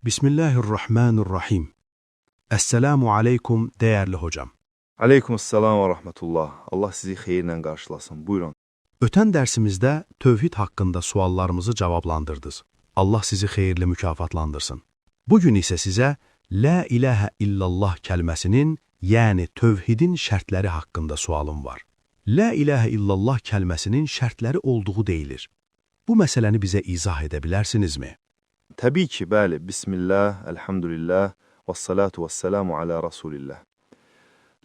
Bismillahirrahmanirrahim. Esselamu aleykum değerli hocam. Aleykümselam ve rahmetullah. Allah sizi xeyirlə qarşılasın. Buyurun. Ötən dərsimizdə tövhid haqqında suallarımızı cavablandırdınız. Allah sizi xeyirli mükafatlandırsın. Bugün isə sizə La ilahə illallah kəlməsinin, yəni tövhidin şərtləri haqqında sualım var. La ilahə illallah kəlməsinin şərtləri olduğu deyilir. Bu məsələni bizə izah edə bilərsinizmi? Təbii ki, bəli. Bismillah, elhamdülillah, və salatu və selamu alə Rasulillah.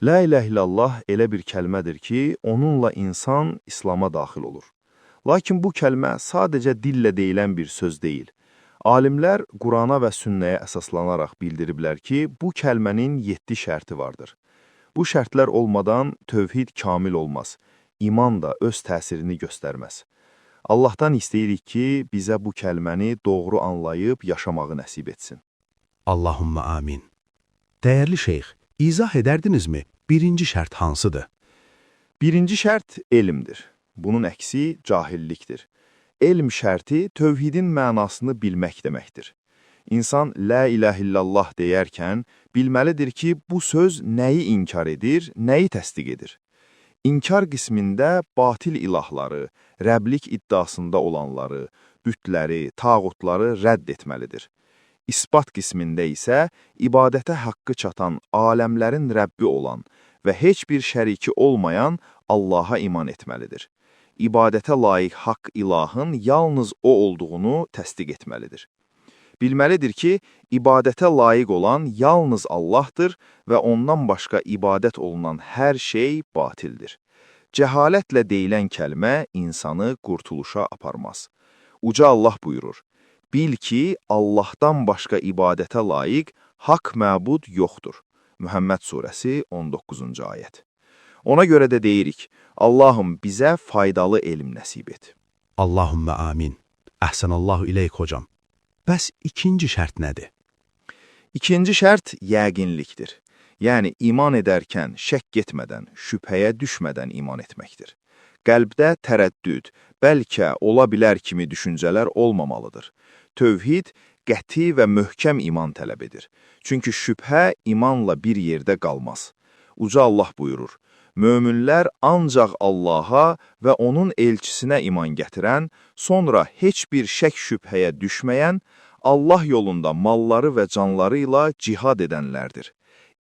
La ilahe illallah elə bir kəlmədir ki, onunla insan İslam'a daxil olur. Lakin bu kəlmə sadəcə dillə deyilən bir söz deyil. Alimlər Qurana və sünnəyə əsaslanaraq bildiriblər ki, bu kəlmənin 7 şərti vardır. Bu şərtlər olmadan tövhid kamil olmaz, iman da öz təsirini göstərməz. Allahdan istəyirik ki, bizə bu kəlməni doğru anlayıb yaşamağı nəsib etsin. Allahümme amin. Dəyərli şeyx, izah edərdinizmi? Birinci şərt hansıdır? Birinci şərt elmdir. Bunun əksi cahillikdir. Elm şərti tövhidin mənasını bilmək deməkdir. İnsan la ilahe illallah deyərkən bilməlidir ki, bu söz nəyi inkar edir, nəyi təsdiq edir. İnkar qismində batil ilahları, rəblik iddiasında olanları, bütləri, tağutları rədd etməlidir. İsbat qismində isə ibadətə haqqı çatan aləmlərin Rəbbi olan və heç bir şəriki olmayan Allaha iman etməlidir. İbadətə layiq haqq ilahın yalnız o olduğunu təsdiq etməlidir. Bilməlidir ki, ibadətə layiq olan yalnız Allahdır və ondan başqa ibadət olunan hər şey batildir. Cəhalətlə deyilən kəlmə insanı qurtuluşa aparmaz. Uca Allah buyurur: Bil ki, Allahdan başqa ibadətə layiq haqq məbud yoxdur. Muhammed surəsi 19-cu ayət. Ona görə də deyirik, Allahım bizə faydalı elm nəsib et. Allahümme amin. Əhsənallahu ileyk hocam. Bəs ikinci şərt nədir? İkinci şərt yəqinlikdir. Yəni iman edərkən şəkk etmədən, şübhəyə düşmədən iman etməkdir. Qəlbdə tərəddüd, bəlkə ola bilər kimi düşüncələr olmamalıdır. Tövhid qəti və möhkəm iman tələb edir. Çünki şübhə imanla bir yerdə qalmaz. Uca Allah buyurur: Möminlər ancaq Allaha və onun elçisinə iman gətirən, sonra heç bir şək şübhəyə düşməyən, Allah yolunda malları və canları ilə cihad edənlərdir.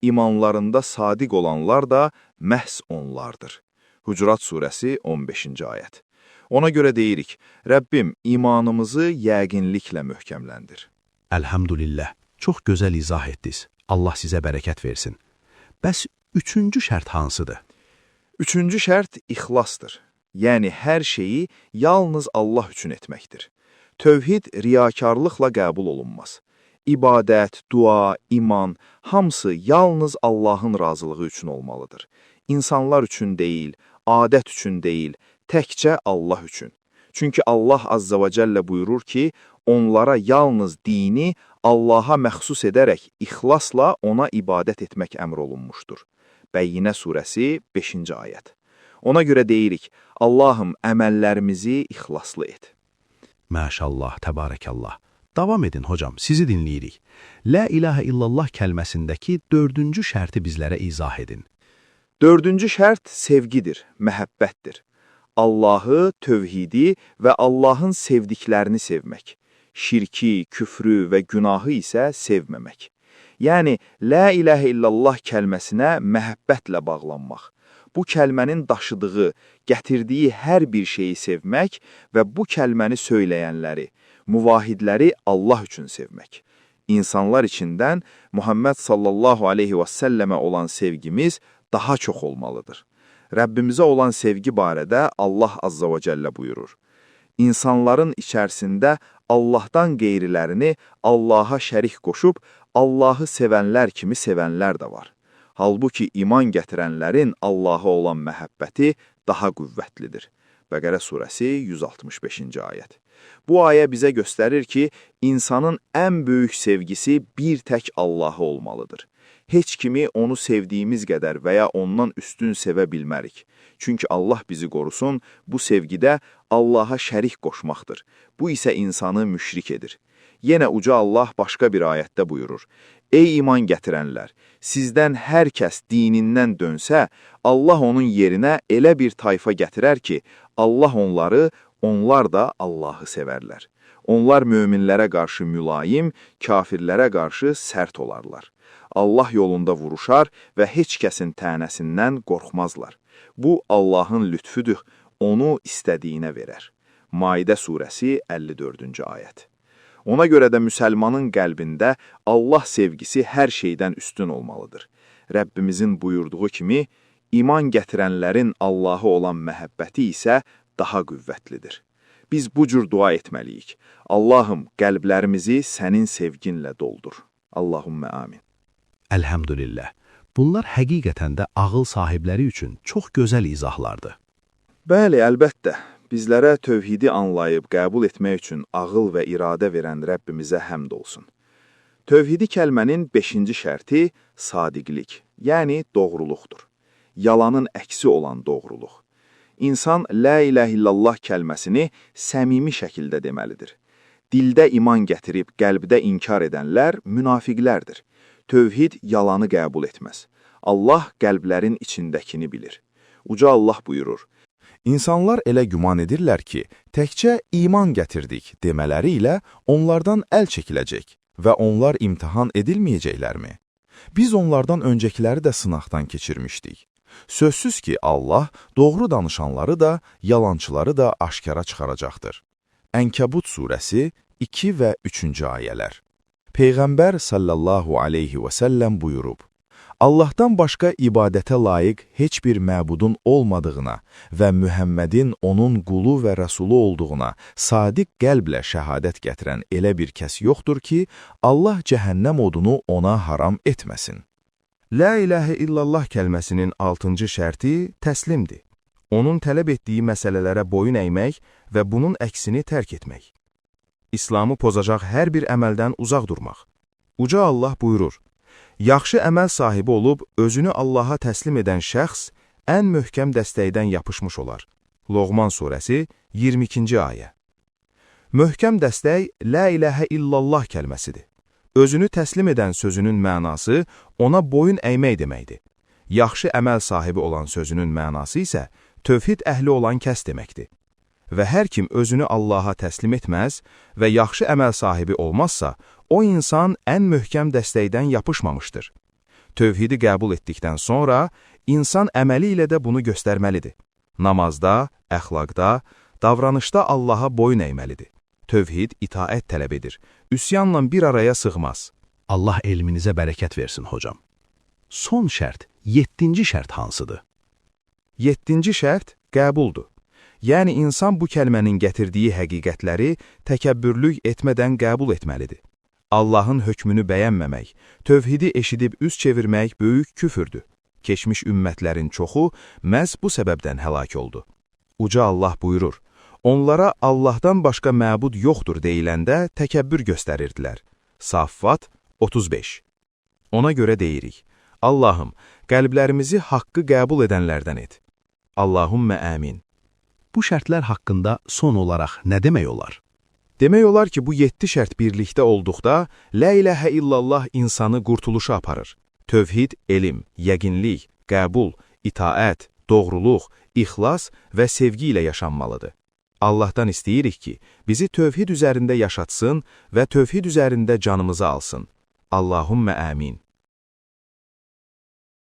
İmanlarında sadiq olanlar da məhz onlardır. Hucurat surəsi 15-ci ayət. Ona görə deyirik, Rəbbim imanımızı yəqinliklə möhkəmləndir. Elhamdülillah. Çox gözəl izah etdiniz. Allah sizə bərəkət versin. Bəs üçüncü şərt hansıdır? Üçüncü şərt ixlasdır. Yəni hər şeyi yalnız Allah üçün etməkdir. Tövhid riyakarlıqla qəbul olunmaz. İbadət, dua, iman hamısı yalnız Allahın razılığı üçün olmalıdır. İnsanlar üçün deyil, adət üçün deyil, təkcə Allah üçün. Çünki Allah azza və cəllə buyurur ki, onlara yalnız dini Allaha məxsus edərək ixlasla ona ibadət etmək əmr olunmuşdur. Bəyyinə surəsi 5-ci ayət. Ona görə deyirik, Allahım əməllərimizi ixlaslı et. Maşallah, təbarəkallah. Davam edin hocam, sizi dinləyirik. La ilahə illallah kəlməsindəki dördüncü şərti bizlərə izah edin. Dördüncü şərt sevgidir, məhəbbətdir. Allahı, tövhidi və Allahın sevdiklərini sevmək. Şirki, küfrü və günahı isə sevməmək. Yəni, La ilahə illallah kəlməsinə məhəbbətlə bağlanmaq. Bu kəlmənin daşıdığı, gətirdiyi hər bir şeyi sevmək və bu kəlməni söyləyənləri, muvahidləri Allah üçün sevmək. İnsanlar içindən Muhammed sallallahu aleyhi və səlləmə olan sevgimiz daha çox olmalıdır. Rəbbimizə olan sevgi barədə Allah azza və cəllə buyurur. İnsanların içərisində Allahdan qeyrilərini Allaha şərik qoşub, Allahı sevənlər kimi sevənlər də var. Halbuki iman gətirənlərin Allaha olan məhəbbəti daha qüvvətlidir. Bəqərə surəsi 165-ci ayət. Bu ayə bizə göstərir ki, insanın ən böyük sevgisi bir tək Allaha olmalıdır. Heç kimi onu sevdiyimiz qədər və ya ondan üstün sevə bilmərik. Çünki Allah bizi qorusun, bu sevgidə Allaha şərik qoşmaqdır. Bu isə insanı müşrik edir. Yenə uca Allah başqa bir ayətdə buyurur. Ey iman gətirənlər, sizdən hər kəs dinindən dönsə, Allah onun yerinə elə bir tayfa gətirər ki, Allah onları, onlar da Allahı sevərlər. Onlar möminlərə qarşı mülayim, kafirlərə qarşı sərt olarlar. Allah yolunda vuruşar və heç kəsin tənəsindən qorxmazlar. Bu, Allahın lütfüdür, onu istədiyinə verər. Maidə surəsi 54-cü ayət. Ona görə də müsəlmanın qəlbində Allah sevgisi hər şeydən üstün olmalıdır. Rəbbimizin buyurduğu kimi, iman gətirənlərin Allah'a olan məhəbbəti isə daha qüvvətlidir. Biz bu cür dua etməliyik. Allahım, qəlblərimizi sənin sevginlə doldur. Allahümmə amin. Əlhəmdülillah. Bunlar həqiqətən də ağıl sahibləri üçün çox gözəl izahlardır. Bəli, əlbəttə. Bizlərə tövhidi anlayıb qəbul etmək üçün ağıl və iradə verən Rəbbimizə həmd olsun. Tövhidi kəlmənin beşinci şərti sadiqlik, yəni doğruluqdur. Yalanın əksi olan doğruluq. İnsan la iləhə illallah kəlməsini səmimi şəkildə deməlidir. Dildə iman gətirib qəlbdə inkar edənlər münafiqlərdir. Tövhid yalanı qəbul etməz. Allah qəlblərin içindəkini bilir. Uca Allah buyurur: İnsanlar elə güman edirlər ki, təkcə iman gətirdik demələri ilə onlardan əl çəkiləcək və onlar imtahan edilməyəcəklərmi? Biz onlardan öncəkiləri də sınaqdan keçirmişdik. Sözsüz ki, Allah doğru danışanları da, yalançıları da aşkara çıxaracaqdır. Ənkəbut surəsi 2 və 3-cü ayələr. Peyğəmbər sallallahu aleyhi və səlləm buyurub: Allahdan başqa ibadətə layiq heç bir məbudun olmadığına və Mühəmmədin onun qulu və rəsulu olduğuna sadiq qəlblə şəhadət gətirən elə bir kəs yoxdur ki, Allah cəhənnəm odunu ona haram etməsin. La ilahə illallah kəlməsinin altıncı şərti təslimdir. Onun tələb etdiyi məsələlərə boyun əymək və bunun əksini tərk etmək. İslamı pozacaq hər bir əməldən uzaq durmaq. Uca Allah buyurur: Yaxşı əməl sahibi olub özünü Allaha təslim edən şəxs ən möhkəm dəstəkdən yapışmış olar. Loğman surəsi 22-ci ayə. Möhkəm dəstək la ilahə illallah kəlməsidir. Özünü təslim edən sözünün mənası ona boyun əymək deməkdir. Yaxşı əməl sahibi olan sözünün mənası isə tövhid əhli olan kəs deməkdir. Və hər kim özünü Allaha təslim etməz və yaxşı əməl sahibi olmazsa, o insan ən möhkəm dəstəkdən yapışmamışdır. Tövhidi qəbul etdikdən sonra insan əməli ilə də bunu göstərməlidir. Namazda, əxlaqda, davranışda Allaha boyun əyməlidir. Tövhid itaət tələb edir. Üsyanla bir araya sığmaz. Allah elminizə bərəkət versin hocam. Son şərt, yeddinci şərt hansıdır? Yeddinci şərt qəbuldur. Yəni insan bu kəlmənin gətirdiyi həqiqətləri təkəbbürlük etmədən qəbul etməlidir. Allahın hökmünü bəyənməmək, tövhidi eşidib üz çevirmək böyük küfürdür. Keçmiş ümmətlərin çoxu məhz bu səbəbdən həlak oldu. Uca Allah buyurur: Onlara Allahdan başqa məbud yoxdur deyiləndə təkəbbür göstərirdilər. Saffat 35. Ona görə deyirik: Allahım, qəlblərimizi haqqı qəbul edənlərdən et. Allahummə əmin. Bu şərtlər haqqında son olaraq nə demək olar? Demək olar ki, bu 7 şərt birlikdə olduqda, la ilahə illallah insanı qurtuluşa aparır. Tövhid, elm, yəqinlik, qəbul, itaət, doğruluq, ixlas və sevgi ilə yaşanmalıdır. Allahdan istəyirik ki, bizi tövhid üzərində yaşatsın və tövhid üzərində canımızı alsın. Allahummə əmin.